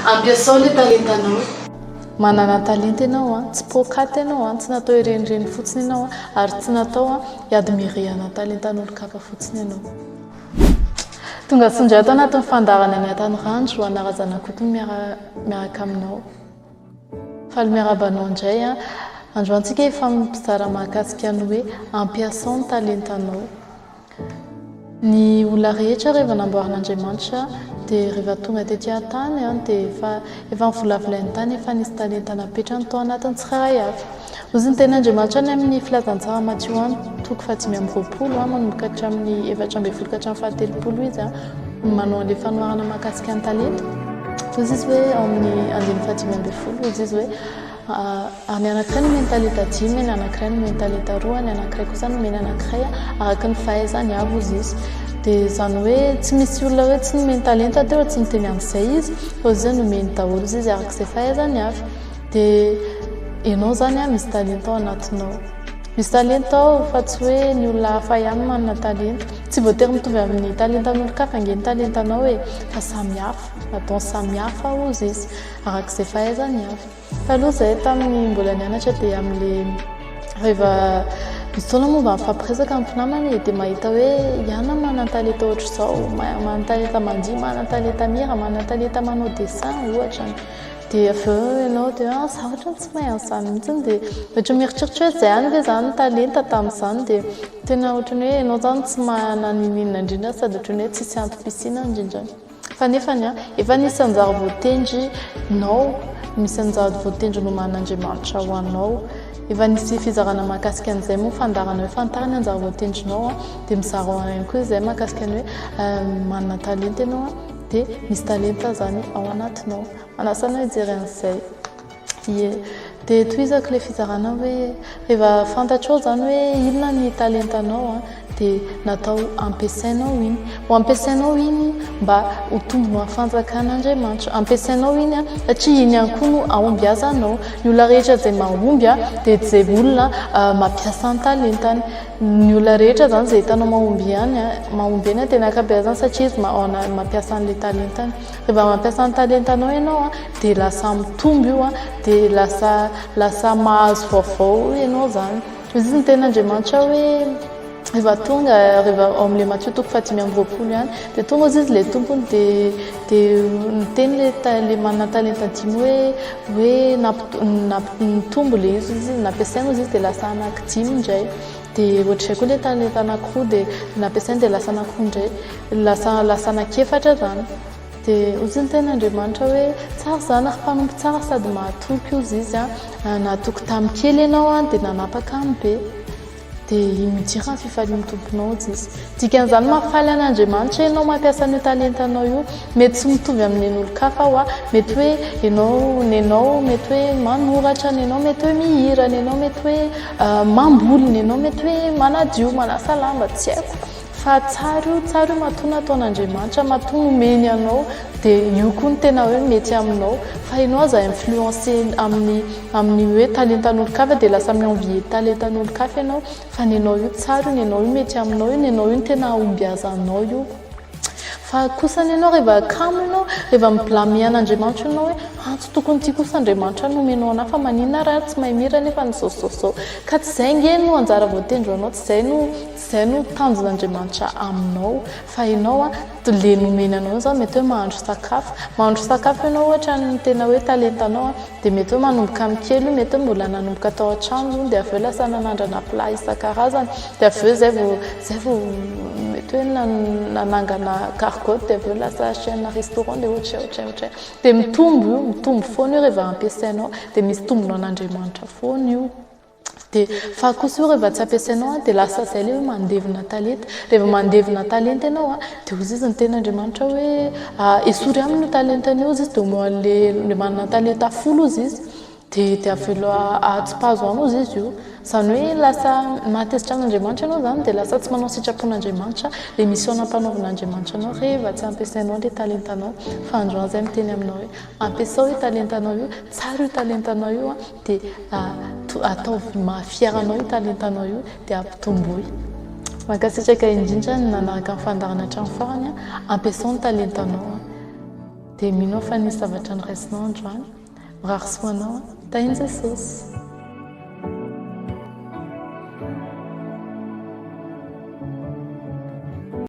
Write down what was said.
Ampiasao ilay talentanao. Manana talenta ianao an, tsy poakaty ianao an, tsy natao hirenireny fotsiny ianao an, ary tsy natao an hi-admirer-na talentan'olon-kafa fotsiny ianao. Tonga soa indray ato anatin'ny fandaharana ny Atanorandro, Johanna Razanakoto no miaraka aminao. Faly miarahaba anao indray an. Androany tsika hifampizara mahakasika ny hoe ampiasao ny talentanao. Ny olona rehetra rehefa namboarin'Andriamanitra dia rehefa tonga tety an-tany dia efa efa novolavolainy tany efa nisy talenta napetrany tao anatin'ny tsirairay avy. Hozy ny tenin'Andriamanitra any amin'ny filazantsara Matio any toko faha-25 manomboka hatramin'ny 14 ka hatramin'ny fahatelopolo izy manao an'ilay fanoharana mahakasika ny talenta. Hozy izy hoe ao amin'ny andininy faha-15 hozy izy hoe Ary ny anankiray nomeny talenta dimy, ny anankiray nomeny talenta roa, ny anankiray kosa nomeny anankiray araka ny fahaizany avy hozy izy. Dia izany hoe tsy misy olona hoe tsy nomeny talenta teo, tsy niteny an'izay izy, fa hozy izy nomeny daholo izy izy araka izay fahaizany avy. Dia ianao izany an, misy talenta ao anatinao. Misy talenta ao fa tsy hoe ny olona hafa ihany manana talenta. Tsy voatery mitovy amin'ny talentan'olon-kafa ange ny talentanao e, fa samy hafa, nataony samy hafa hozy izy, araka izay fahaizany avy. Taloha izahay tamin'ny mbola nianatra dia amin'ilay rehefa misy fotoana moa mba mifampiresaka amin'ny mpinamana e, dia mahita hoe i Anna manan-talenta ohatr'izao, manan-talenta mandihy, manan-talenta mihira, manan-talenta manao dessin ohatra. Dia avy eo ianao dia ah, za ohatran'ny tsy mahay an'izany mihitsy dia ohatran'ny mieritreritra hoe izay ihany ve izany ny talenta tamin'izany dia tena ohatran'ny hoe ianao izany tsy manana n'inon'inona indrindra sady ohatran'ny hoe tsisy antom-pisiana indrindra. Fa nefany an, efa nisy anjara voatendry nao, misy anjara voatendry nomanin'Andriamanitra ho anao. Efa nisy fizarana mahakasika an'izay moa fandaharana hoe fantaro ny anjara voatendrinao an, dia mizara ho anao ihany koa izay mahakasika ny hoe manana talenta ianao an, dia misy talenta izany ao anatinao. Manasa anao hijery an'izay. Ie. Dia tohizako ilay fizarana hoe rehefa fantatrao izany hoe inona ny talentanao an, dia natao ampiasainao iny. Ho ampiasainao iny mba ho tombony ho an'ny fanjakan'Andriamanitra. Ampiasainao iny an, satria iny ihany koa no ahombiazanao. Ny olona rehetra izay mahomby an, dia izay olona mampiasa ny talentany. Ny olona rehetra izany izay hitanao mahomby ihany an, mahomby eny an, dia ny ankabeazany satria izy mampiasa an'ilay talentany. Rehefa mampiasa ny talentanao ianao an, dia lasa mitombo io an, dia lasa lasa mahazo vaovao ianao izany. Hoy izy ny tenin'Andriamanitra hoe rehefa tonga rehefa ao amin'ilay Matio toko faha-25 ihany, dia tonga hozy izy ilay tompony dia dia niteny ilay ilay manana talenta dimy hoe hoe nampitombo ilay izy hozy izy, nampiasaina hozy izy dia lasa anankidimy indray. Dia ohatr'izay koa ilay talenta anankiroa dia nampiasaina dia lasa anankiroa indray. Lasa lasa anankiefatra izany. Dia hoy ny tenin'Andriamanitra hoe, tsara izany ry mpanompo tsara sady mahatoky hozy izy an, nahatoky tamin'ny kely ianao an, dia nanapaka amin'ny be. Dia midira ny fifalian'ny Tomponao hozy izy. Dikan'izany mahafaly an'Andriamanitra ianao mampiasa an'io talentanao io. Mety tsy mitovy amin'ny an'olon-kafa hoa, mety hoe ianao nenao mety hoe manoratra, nenao mety hoe mihira, nenao mety hoe mamboly, nenao mety hoe manadio, manasa lamba, tsy haiko. Fa tsara io, tsara io matoa nataon'Andriamanitra, matoa nomeny anao dia io koa no tena hoe mety aminao. Fa ianao aza influencer amin'ny amin'ny hoe talentan'olon-kafa dia lasa mi-envier talentan'olon-kafa ianao fa nenao io tsara io, nenao io mety aminao io, nenao io no tena hahombiazanao io. Fa kosa anie ianao rehefa kamo ianao, rehefa mi-blamer an'Andriamanitra ianao hoe ah tsy tokony ity kosa Andriamanitra no omenao anah fa maninona ary aho tsy mahay mihira nefa ny zao sy zao sy zao. Ka tsy izay ange no anjara voatendry ho anao, tsy izay no tsy izay no tanjon'Andriamanitra aminao fa ianao an, le nomeny anao io zany mety hoe mahandro sakafo, mahandro sakafo ianao ohatra ny tena hoe talentanao an, dia mety hoe manomboka amin'ny kely io, mety hoe mbola nanomboka tao an-trano aloha dia avy eo lasa nanandrana plat isan-karazany dia avy eo izay vao izay vao mety hoe nanangana gargote dia avy eo lasa chaîne restaurant dia ohatr'izay ohatr'izay ohatr'izay, dia mitombo io, mitombo foana io rehefa ampiasainao dia misy tombony ho an'Andriamanitra foana io. Dia fa kosa io rehefa tsy ampiasainao an, dia lasa izay ilay hoe mandevina talenta. Rehefa mandevina talenta ianao an, dia hozy izy ny tenin'Andriamanitra hoe esory aminy io talentany io hozy izy dia omeo an'ilay ilay manana talenta folo hozy izy. Dia dia avela atsipazo any hozy izy io. Izany hoe lasa mahatezitra an'Andriamanitra ianao izany dia lasa tsy manao sitrapon'Andriamanitra ilay mission nampanaovin'Andriamanitra anao rehefa tsy ampiasainao ilay talentanao. Fa androany izay miteny aminao hoe ampiasao io talentanao io, tsara io talentanao io an. Dia ataovy maha fier anao io talentanao io dia ampitomboy. Mankasitraka indrindra ny nanaraka ny fandaharana hatramin'ny farany. Ampiasao ny talentanao. Dia mino aho fa nisy zavatra noraisinao androany. Mirary soa anao aho. Tahin'i Jesosy.